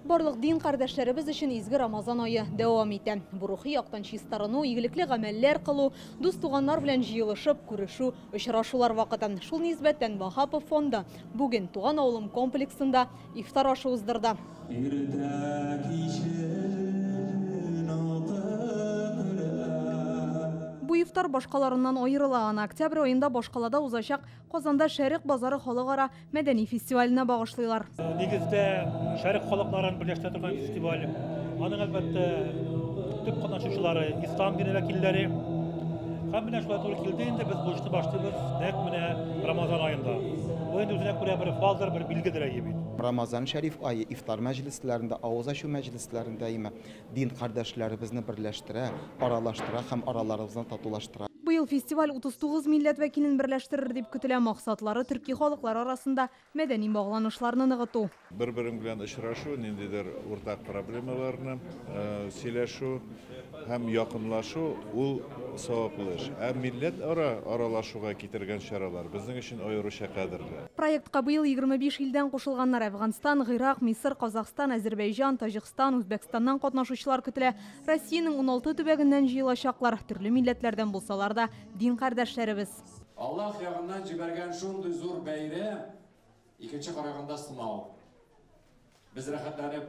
Барлык дин кардәшләребез өчен изге Рамазан ае дәвам итә. Бу рухи яктан чистарыну, игелекле гамәлләр кылу, дус-туганнар белән җыелышып, күрешү, очрашулар вакыты. Шул нисбәттән Ваһапов фонды бүген Туган авылым комплексында ифтар ашы уздырды. Иртә кичен укы Коръән. Бу ифтар башкаларыннан аерыла. Аны октябрь аенда башкалада узачак Казанда Шәрык базары халыкара мәдәни фестиваленә багышлыйлар. Нигездә шәрык халыкларын берләштерә торган фестиваль. Аның, әлбәттә, төп катнашучылары ислам дине вәкилләре. Һәм менә шулай туры килде инде, без бу эшне башлыйбыз нәкъ менә Рамазан аенда. Бу инде үзенә күрә бер фалдыр, бер билгедер әйе бит. Рамазан шәриф ае ифтар мәҗлесләрендә, авыз ачу мәҗлесләрендә әйме, дин кардәшләребезне берләштерә, аралаштыра һәм араларыбызны татулаштыра. Быел фестиваль 39 милләт вәкилен берләштерер дип көтелә. Максатлары төрки халыклар арасында мәдәни багланышларны ныгыту. Бер-берең белән очрашу, ниндидер уртак проблемаларны сөйләшү һәм якынлашу ул саваплы эш. Ә милләт ара аралашуга китергән чаралар безнең өчен аеруча кадерле. Проектка быел 25 илдән кушылганнар. Әфганстан, Гыйрак, Мисыр, Казахстан, Әзербәйҗан, Таҗикстан, Үзбәкстаннан катнашучылар көтелә. Россиянең 16 төбәгеннән җыелачаклар. Төрле милләтләрдән булсалар да, дин кардәшләребез. Аллаһ ягыннан җибәргән шундый зур бәйрәм, икенче караганда сынау. Без рәхәтләнеп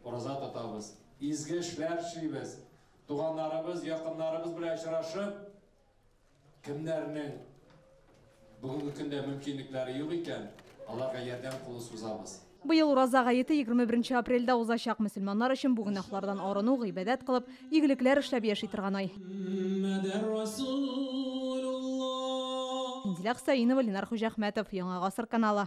ураза тотабыз, изге эшләр эшлибез, туганнарыбыз, якыннарыбыз белән очрашып, кемнәрнең бүгенге көндә мөмкинлекләре юк икән, аларга ярдәм кулы сузабыз. Быел ураза гаете 21 апрельдә узачак. Мөселманнар өчен бу гөнаһлардан арыну, гыйбадәт кылып, игелекләр эшләп яши торган ай. Инзилә Хөсәенова, Ленар Хуҗахмәтов, Яңа Гасыр каналы.